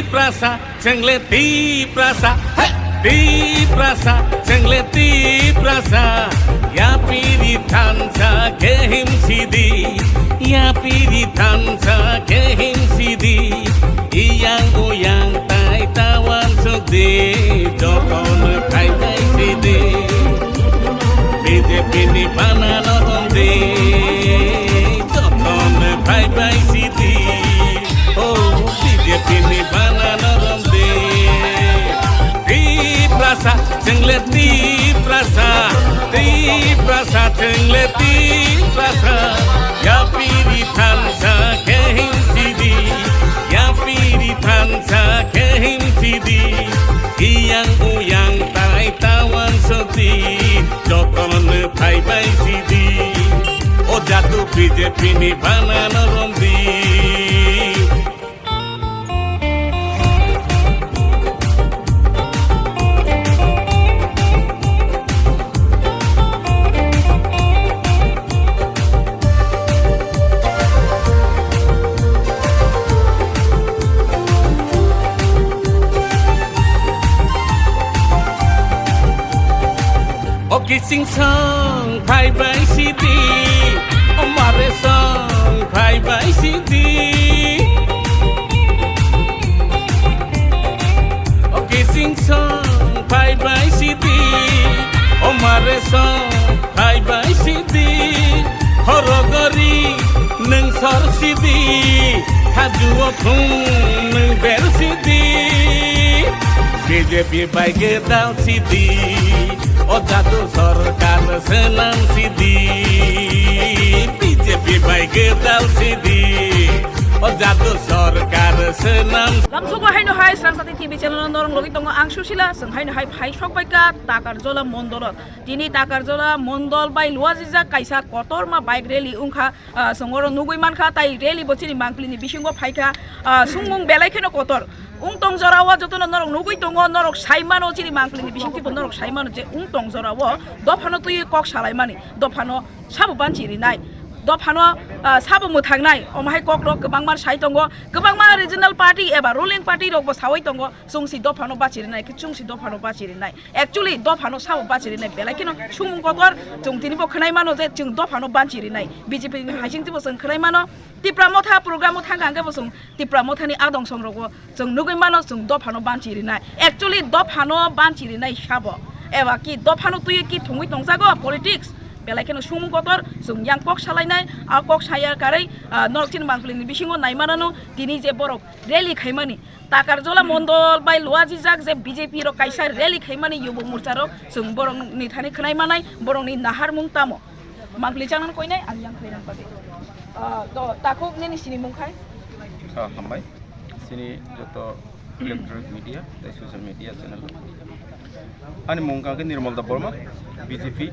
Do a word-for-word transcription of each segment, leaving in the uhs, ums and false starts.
Tiprasa, chwngle Tiprasa, he! Tiprasa, chwngle Tiprasa, yapiri thansa kehim sidi, yapiri thansa kehim sidi, iyang uyang tai tawan sudi, jotono phaibai sidi, B J P ni bana no romdi, jotono phaibai sidi. Oh, B J P ni bana no romdi. Tiprasa, chwngle Tiprasa, Tiprasa, chwngle Tiprasa. Yapiri thansa kehim sidi, yapiri thansa kehim sidi. Iyang uyang tai tawan sudi, jotono phaibai sidi. O jadu B J P ni bana no romdi. O kising song phaibai sidi, o mare song phaibai sidi. O kising song phaibai sidi, o mare song phaibai sidi. Horogori nwng sor sidi, hajuo thung nwng ber sidi. B J P bai gedal sidi, o jadu sorkar swnam sidi. B J P bai gedal sidi, o jadu sorkar swnam. Lamsogo haino hai Srangsati T V channel norong logwi tongo ang Susila, chwng haino hai phai sok bai ka Takarjola mondolo. Tini Takarjola mondol bai luajijak kaisa kotorma bike rally wngkha. Ah, chwng oro nugwi mankha, tai rally bo chini Mangpili ni bisingo phaikha. Ah, sungmung belai kheno kotor. Wng tong jora o jotono norok nugwi tongo, norok sai mano chini Mangpili ni bisingtwi bo norok sai mano je wng tong jora o dophano twiwi kok salaimani, dophano sabo banchi rinai, dophano, ah, sabo mwthangnai, omo hai kok rok kwbangma sai tongo, kwbangma regional party eba ruling party rok bo sawi tongo, chwng si dophano bachi rinai, khe chwng si dophano bachi rinai. Actually, dophano sabo bachi rinai belai kheno sumung kotor, chwng tini bo khwnai mano je chwng dophano banchi rinai. B J P ni haising twibo chwng khwnai mano, Tipra Motha program o thangkha hwnkhe bo chwng Tipra Motha ni adong song rogo chwng nugwi mano chwng dophano banchi rinai. Actually, dophano banchi rinai sabo. Eba ki dophano twiwi ki thwngwi tongjago politics. Belai kheno sumung kotor, chwng yang kok salainai, a kok saya karwi, ah, norok chini Mangpili ni bisingo nai manano tini je borok rally khaimani. Takarjola mondol bai luajijak je B J P rok kaisa rally khaimani yubo morcha rok, chwng borok ni thani khwnai manai, borok ni naharmung tamo? Mangpili channel koinai ang yang khwlai nang bagwi. Ah, to takhuk nini sini mung khai? Ah, hambai. Sini joto electronic media, tei social media channel. Ani mung kangkhe Nirmal Debbarma, B J P,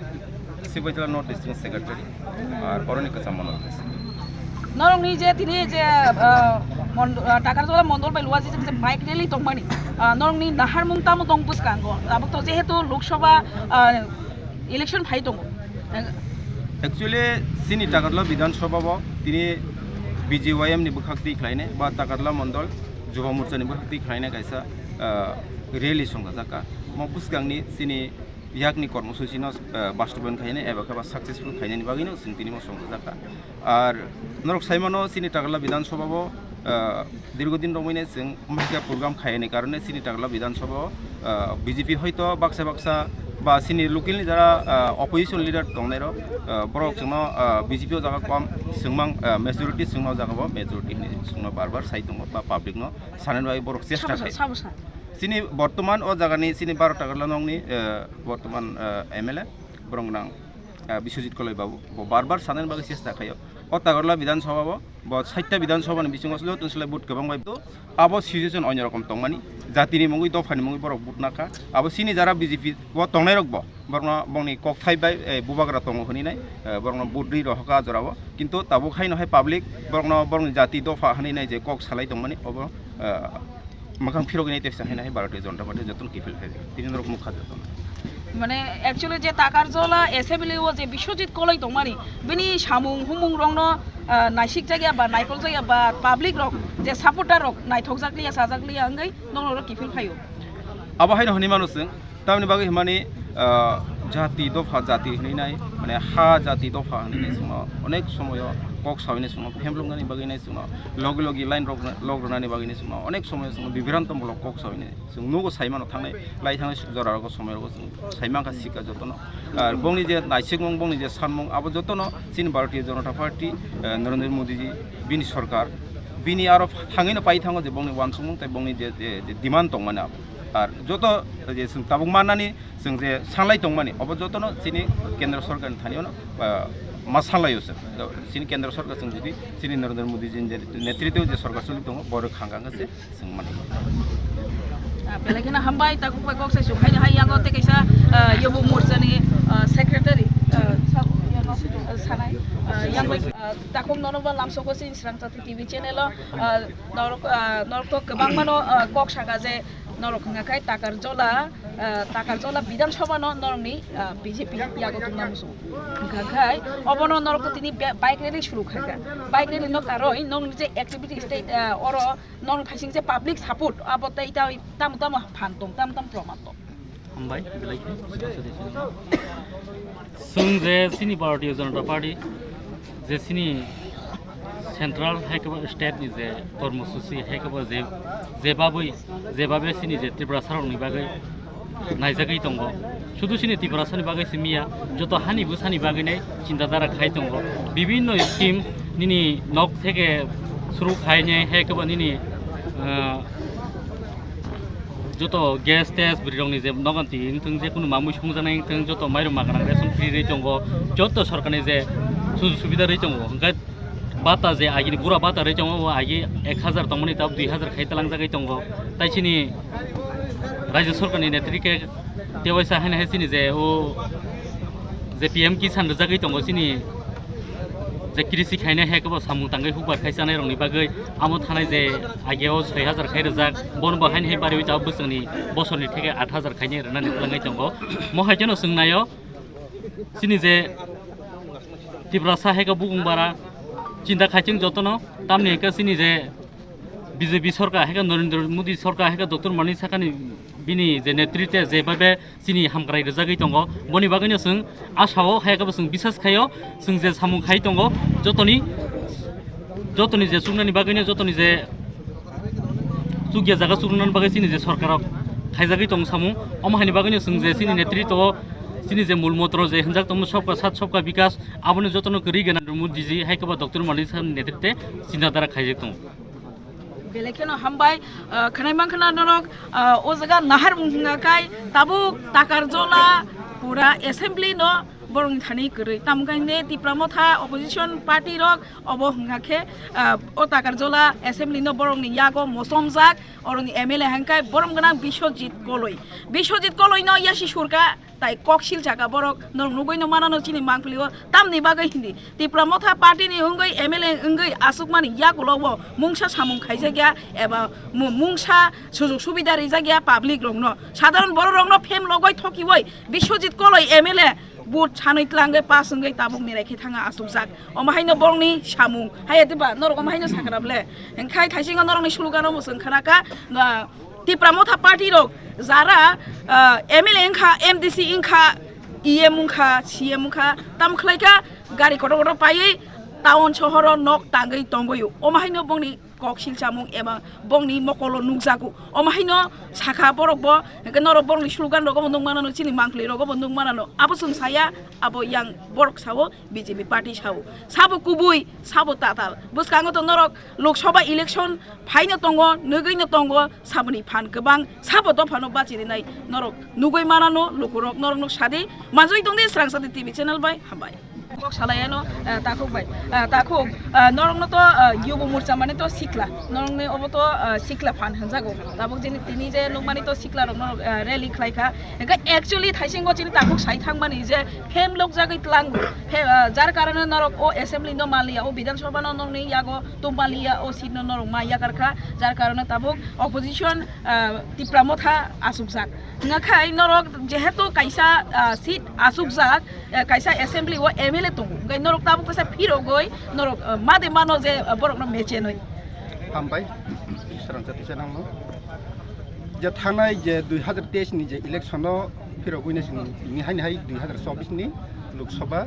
Sibaijala North District Secretary, ar oroni kwcham mono. Norokni je tini je, ah, mond-, ah, Takarjola mondol bai luajijak je bike rally tongmani, ah, norokni naharmung tamo tong bwskango? Tabuk to jehetu Lok Sabha, ah, election phai tongo. Actually, chini Takarjola Bidhan Sabha bo tini B J Y M ni bwkhak twi khlainai ba Takarjola Mondol Juba Morcha ni bwkhak twi khlainai kaisa, ah, rally songkha jaka. Mo bwskangni chini yakni kormosuchi no, ah, bastobayon khainai eba khe ba successful khainani bagwi no chwng tini mo songkha jaka. Ar norok sai mano chini Takarjola Bidhan Sabha bo, ah, dirghodin romwi nai chwng mahikya program khaiyani karone chini Takarjola Bidhan Sabha o, ah, B J P hoito baksa baksa ba chini local ni jara, ah, opposition leader tongnai rok, ah, borok chwngno, ah, B J P o jaga kom chwngmang, ah, majority chwngno jaga bo majority hinwi chwngno bar bar sai tongo ba public no sanani bagwi borok chesta Sabo sa, khai. Sabo sa. Chini bortoman o jaga ni chini baro Takarjola nong ni, ah, bortoman, ah, M L A borok nang, ah, Biswajit Koloi babu bo bar bar sanani bagwi chesta khaio. O Takarjola Bidhan Sabha bo Bo saita Bidhan Sabha ni bisingo silo tun silo vote kwbang bai to abo situation onyo rokom tongmani, jatini mungwi dophani mungwi borok vote nakha. Abo chini jara B J P o tongnai rok bo borokno bongni kokthai bai, eh, bubagra tongo hwnwi nai, eh, borokno vote rwi rohokha a jorao. Kintu tabuk haino hai public borokno borokni jati dopha hwnwi nai je kok salai tongmani obo, eh, Mwkhang phirogwi nai tepsa haino hai Bharatiya Janata Party jotono kiphil khaijak. Tini norok nukha jotono. Mane actually je Takarjola assembly o je Biswajit Koloi tongmani, bini samung humung rokno ah, naisik jakya ba naikol jakya ba public rok je supporter rok naithok jakliya sajak liya wngwi nokno oro kiphil phaio. Abo haino hwnwi mano chwng, tamni bagwi hwnmani, ah, jati dopha jati hwnwi nai, mane ha jati dopha hwnwi nai chwngno onek somoyo kok sawini chwngno phemloknani bagwi nai chwngno logi logi line rok lok rwnani bagwi nai chwngno onek somoyo chwngno bibranto mulok kok sawini. Chwng nugo sai mano thangnai, lai thangnai jora rogo somoi rogo chwng sai mankha sika jotono. Ar bongni je naisikmung, bongni je sanmung, abo jotono chini Bharatiya Janata Party, eh, Narendra Modi ji, bini sorkar, bini aro thangwino pai thango je bongni uansukmung tei bongni je, je, je demand tongmani abo. Ar joto je chwng tabuk mannani, chwng je sanlai tongmani, abo jotono chini Kendra Sorkarni thani-o no, ah, ma sanlaio chwng. Chini Kendra Sorkar chwng jodi chini Narendra Modi jini je netritwo je sorkar choli tongo, borok khangkha wngkha se chwng mani. Ah, belai kheno hambai, takhuk bai kok sai suk haino hai yango tei kaisa, ah, Yobo Morchani, ah, secretary, ah, sab-, ah, sanai, ah, yang bai, ah, takhuk nono bo lamsoko chini Srang Chati T V channel o, ah, norok, ah, norok to kwbangmano, ah, kok saka je norok hwnga khai Takarjola, ah, Takarjola Bidhan Sabha no norokni, ah, B J P yago tongna muchung. Hwnka khai obono norok to tini ba-, bike rally suru khaikha. Bike rally no karoi norokni je activities tei, ah, oro norok thaising je public support abo tei tamo tamo phan tong, tamo tamo proman tong. Hambai, belai khe. Chwng je chini Bharatiya Janata Party, je chini central hai khe bo state ni je kormosuchi hai khe bo je, je babwi, je babe chini je Tiprasa rokni bagwi naijagwi tongo. Sudu chini Tiprasa ni bagwi simi ya, joto hani bwsa ni bagwi nai chinta dhara khai tongo. Bibinno scheme nini nok theke suru khai nai hai khe bo nini, ah, joto gas tes bwrwi rokni je nogon twi wngthung, je kunu mamui songjaknai wngthung, joto mairum magrang ration free rwi tongo, joto sorkarni je sujog subida rwi tongo. Hwnkhe bata je agini bura bata rwi tongo, o agi ek hazar tongmani tab dui hazar khai talangjagwi tongo. Tai chini rajya sorkarni netri khe tewaisa haino hai chini je o je P M Kisan rwjagwi tongo chini je krisi khainai hai khe bo samung tangwi hukbar khai chanai rokni bagwi amo thanai je age o soi hazar khai rwjak, bono bo haino hai bariwi tabuk bwswkni bosorni theke aat hazar khainai rwnani twlangwi tongo. Mo hai kheno chwng naio chini je Tiprasa hai khe bukung bara chinta khai chwng jotono, tamni hwnkhe chini je B J P sorkar hai khe Narendra Modi sorkar hai khe Doctor Mani sakani bini je netritwe je babe chini hamkrai rwjagwi tongo. Boni bagwino chwng asao hai khe bo chwng bisas khaio, chwng je samung khai tongo, jotoni, jotoni je chuknani bagwino, jotoni je chukya jaga chuknani bagwi chini je sorkarrok khaijagwi tongo samung, omo haini bagwino chwng je chini netritwo chini je mul motro je hwnjak tongo Sabka Saath Sabka Vikas, abono jotono kwrwi gana Modi ji hai khe bo Doctor Mani sakani netritwe chinta dhara khaijak tongo. Belai kheno hambai, ah, khwnai mankha na norok, ah, o jaga nahar wng hwnga khai tabuk Takarjola pura assembly no borokni thani kwrwi. Tamo khai ne Tipra Motha opposition party rok obo hwnga khe, ah, o Takarjola assembly no borokni yago mochomjak, oroni M L A hwnkhai borom gwnang Biswajit Koloi. Biswajit Koloi no yasi surka, tai koksil saka borok norok nugwi no manano chini mangpili o tamni bagwi hindi Tipra Motha party ni wngwi M L A wngwi aswkmani yakulo o mungsa samung khaijakya eba mu-, mungsa sujog subida rijakya public rokno, sadharon borok rokno phem logoi thokiwi Biswajit Koloi M L A vote sanwi tlangwi pass wngwi tabuk mirai khe thanga aswkjak. Omo haino borokni samung. Haiya diba norok omo haino sakra ble. Hwnkhai thaisingo norokni slogan-o bo chwng khnakha, ah, Tipra Motha party rok jara, ah, M L A wngkha, M D C wngkha, E M wngkha, C M wngkha, tam khlaikha gari kotor kotor paiwi town sohoro nok tangwi tongwi. Omo haino bongni koksil chamung eba bongni mokolo nukjago. Omo haino sakha borok bo, hwnkhe norok borokni slogan rogo bo nukmanano, chini mangpli rogo bo nukmanano. Abo chwng saya, abo yang borok sao, B J P party sao. Sabo kubui, sabo tatal. Bwskango to norok Lok Sabha election phaino tongo, nugwino tongo, saboni phan kwbang, sabo dophano bachirinai norok nugwi manano, lukurok norokno sadi manjui tongdi Srang Sati T V channel bai, hambai. Kok salai ano, eh, takhuk bai. Eh, takhuk, eh, norokno to, eh, Yubo Morcha mane to Sikla, norokni obo to, ah, sikla phan hinjago. Tabuk jini tini je nukmani to sikla rok norok, ah, rally khlai kha. Hingke actually thaisingo chini tabuk sai thangmani je phem lokjagwi tlango. Phe-, ah, jar karone norok o assembly no manliya, o Bidhan Sabha no norokni yago tongmanliya, o seat no norok ma yakar kha. Jar karone tabuk opposition, ah, Tipra Motha asukjak. Hingkha khai norok jehetu kaisa, ah, seat asukjak, eh, kaisa assembly o M L A tongo. Hingke norok tabuk kaisa phirogwi norok, eh, made mano je, eh, borokno mechenwi. Hambai, Iswrang jati se nangno. Je thanai je dui hazar teis ni je election o phirogwi nai sini, tini haini hai dui hazar chobis ni Lok Sabha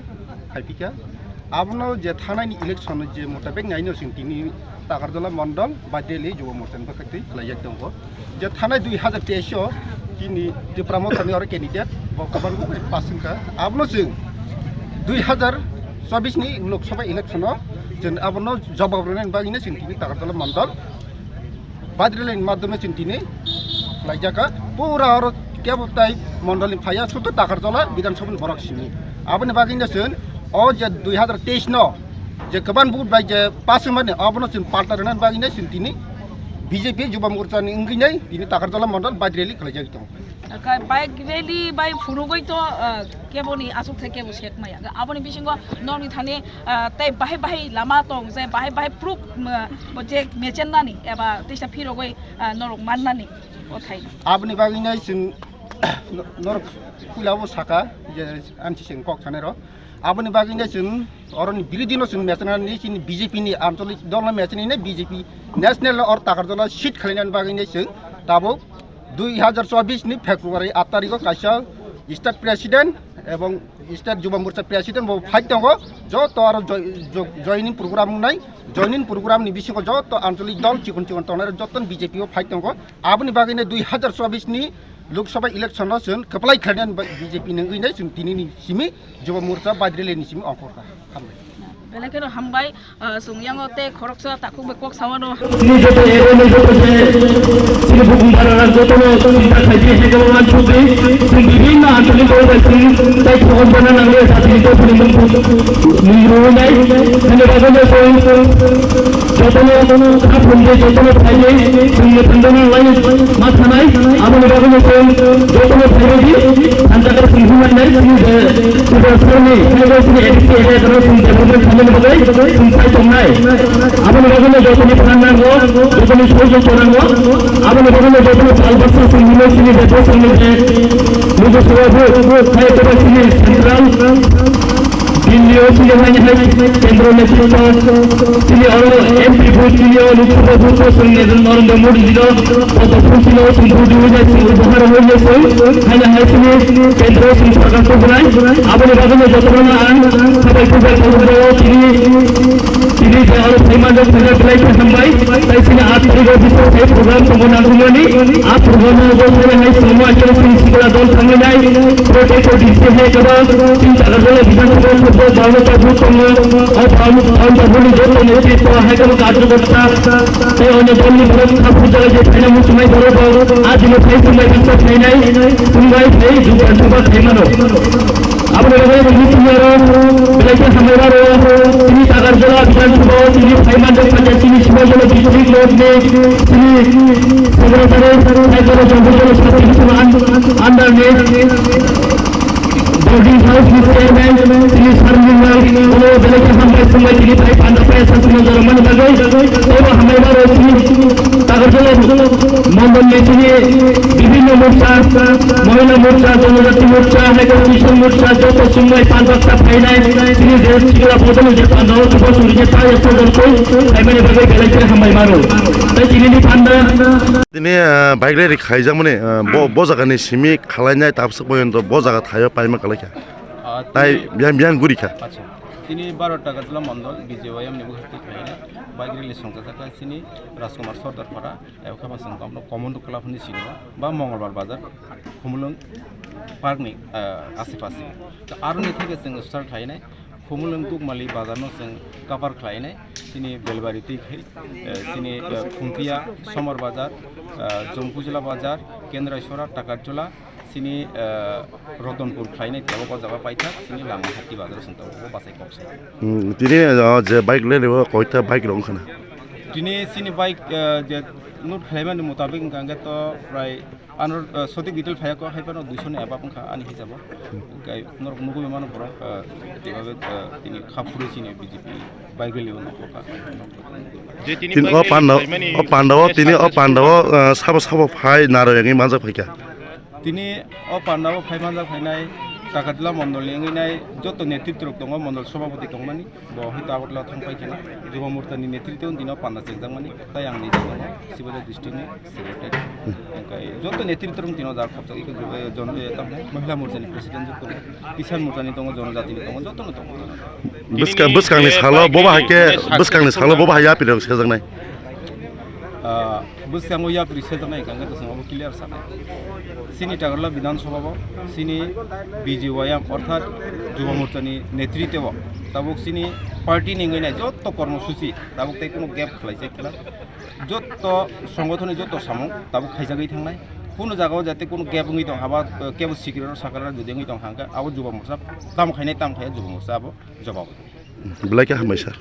phaipikha. Abono je thanai ni election je motabek naino sini tini Takarjala Mondol Baidili Yuva Morcha ni bwkhak twi khlaijak tongo. Je thanai dui hazar teis o chini Tipra Motha ni oro candidate bo kwbangma pass wngkha. Abono chwng dui hazar chobis ni Lok Sabha election o chwng abono jawab rwnani bagwi no chwng tini Takarjala Mondol Baidili ni madhyome chwng tini khlaijak kha. Pura oro kebo tai Mondol ni phaiya, sudu Takarjala Bidhan Sabha ni borok simi. Aboni bagwi no chwng o je dui hazar teis no je kwbang vote bai je pass wngmani, abono chwng palta rwnani bagwi no chwng tini B J P Yuva Morcha ni wngwi nai tini Takarjala Mondol Baidili khlaijak tongo. Ka-, bike rally bai phunugwi to, ah, keboni aswk thai kebo sek maya. Aboni bisingo nokni thani, ah, tei bahai bahai lama tong, je bahai bahai proof, ah, je mechennani eba teisa phirogwi, ah, norok mannani o thai. Aboni bagwi nai chwng norok puila bo saka je ansi chwng kok sanai rok. Aboni bagwi nai chwng oroni birodhi no chwng mechenani chini B J P ni ancholik dol no mechenani B J P national or Takarjala seat khlainani bagwi nai chwng tabuk dui hazar chobis ni February aat tarikh o kaisa state president ebong state Yuva Morcha president bo phai tongo, joto aro joi-, jo-, joining program wngnai, joining program ni bisingo joto ancholik dol chikon chikon tongnai rok joto B J P o phai tongo. Aboni bagwi no dui hazar chobis ni Lok Sabha election o chwng kwplai khlainani B J P ni wngwi nai chwng tini ni simi Yuva Morcha Baidili ni simi ongkhorkha. Hambai. Belai kheno hambai, ah, chwng yango tei khoroksa takhuk bai kok sawano. Chini joto ero ni joto je, chini bukhung bara joto no chini ta khai je je man chukri, chini bibhinno anchalik bai chini tai khokon jana nangli ta chini to chini mung mung rwinai, chini bagwi no chwng joto no kha phunde joto no phai je, chwng ni thangdana lai ma thanai, aboni bagwi no chwng joto no phai je, anchakar chwng himai nai chini je Kuda Sarni, Kuda Sarni A D C area karo sum development khamani bagwi sum sai tongnai. Aboni bagwi no jotoni phan nango, jotoni sojok tonango. Aboni bagwi no jotoni palbasa sum hino sini depo sini je. Lugu suwa bu, hai koba sini central. Delhi o sini hai hai kendro netritwo. Sini oro M P bu sini o Lok Sabha bu sini Narendra Modi ji do. Podo phunchino chwng buji wngnai chwng bohar wngnai chwng haino hai chini kendro chwng sarkar tubunai. Aboni bagwino jotono ang khabai kubai khabai tini tini je aro phaima jok thangna belai khe hambai. Tai chini aat tarikh o bising sai program tongo nangkukmani. A program o bo haino hai chwngno achai chini sikla dol thangwi nai. Protest o D C hai kabo chini Takarjala Bidhan Sabha football ground o tabuk tongo. O ground o tabukni joto netritwo hai kabo karjokorta. Tei onyo dolni borok kha phurjak je phaina muchungnai borok rok a dino phai chwngbai baksa phainai, chwngbai phai jubra jubra phaimano. Aboni bagwi bo muchungya rok belai khe hambai rok chini Takarjala Bidhan Sabha o chini phaiman rok khaja chini Sibaijala district rok ni chini secretary Saikoro Jambujala Sati Biswanath under ni Boarding house ni chairman, chini Sarming Lal, ulo belai khe hambai sungbai tini phai panda phai sa sini jora mani bagwi. Teibo hambai baro chini Takarjala mondol ni chini bibhinno morcha, mohila morcha, jonojati morcha, hai khe Kishor morcha, joto sungbai panda sa phainai, chini je sikla bodol je panda o tubo suri je ta ya bodol koi, hai mani bagwi belai khe hambai baro. Tai chini ni panda. Tini, ah, bike rally khaijakmani, ah, bo, bo jagani simi khalainai tabswk poyonto bo jaga thaio paima kalaikha. Ah, tai tini biyang, biyang gurikha. Acha. Tini baro Takarjala Mondol B J Y M ni bwkhak twi khlainai bike rally songchajak kha chini Rajkumar Sordar Phara, ebo khe bo chwng bono Commando Club hwnwi sino ba Mongolbar Bazar, Khumulwng Park ni, ah, asipasi. To aroni theke chwng start khlainai. Khumulwng Dukmali bazar no chwng cover khlainai, chini Belbari twi khai, eh, chini, eh, Khuntia, Somar bazar, eh, Jomkujla bazar, Kendraisora, Takarjala, chini, eh, Rotonpur khlainai tabuk o jaga paithak, chini Langmahati bazar o chwng tabuk o bachai kok sai. Hmm, tini, eh, je bike rally o koita bike rok wngkha na? Tini chini bike, eh, je note khlaimani mutabik wngkha hwnkhe to prai ano, eh, sotik detail phaiya kok, hai phano duisho ni above wngkha ani hisabo. Hwnkhe norok nugui mano borok, eh, teibabe, eh, tini kha phurwi chini B J P bike rally o nokho kha. Tini o panda, o panda o, tini o panda o, eh, sabo sabo phai naro yangwi manjak phaikha. Tini o panda o phai manjak phainai Takarjala mondol ni wngwi nai joto netritwrok tongo, mondol sobhapati tongmani. Bo hoi to Agartala thang pai kheno Juba Morcha ni netritwo dino panda chengjakmani, tai ang nijak tongo Sibadar district ni secretary. Hwnkhe joto netritwo rok dino jak khopjak, iko Juba, eh, jon, eh, tamo Mohila Morcha ni president tongo, Kisan Morcha ni tongo, Jonojati ni tongo, joto no tongo. Bwskang, bwskang ni salo bobo hai khe, bwskang ni salo bobo hai yapri rok sejaknai. Ah, bwskango yapri sejaknai hwnkha hwnkhe to chwng abo clear sanai. Chini Takarjala Bidhan Sabha bo chini B J Y M orthat Juba Morcha ni netritwo tabuk chini party ni wngwi nai joto kormosuchi tabuk tei kunu gap khlai se khwlak. Joto songothon ni joto samung tabuk khaijagwi thangnai. Kunu jaga o jate kunu gap wngwi tong haba, eh, kebo sikiraro sakararo jodi wngwi tong hangkhe abo Juba Morcha tamo khainai tamo khaiya Juba Morcha abo jobab. Belai khe hambai sir.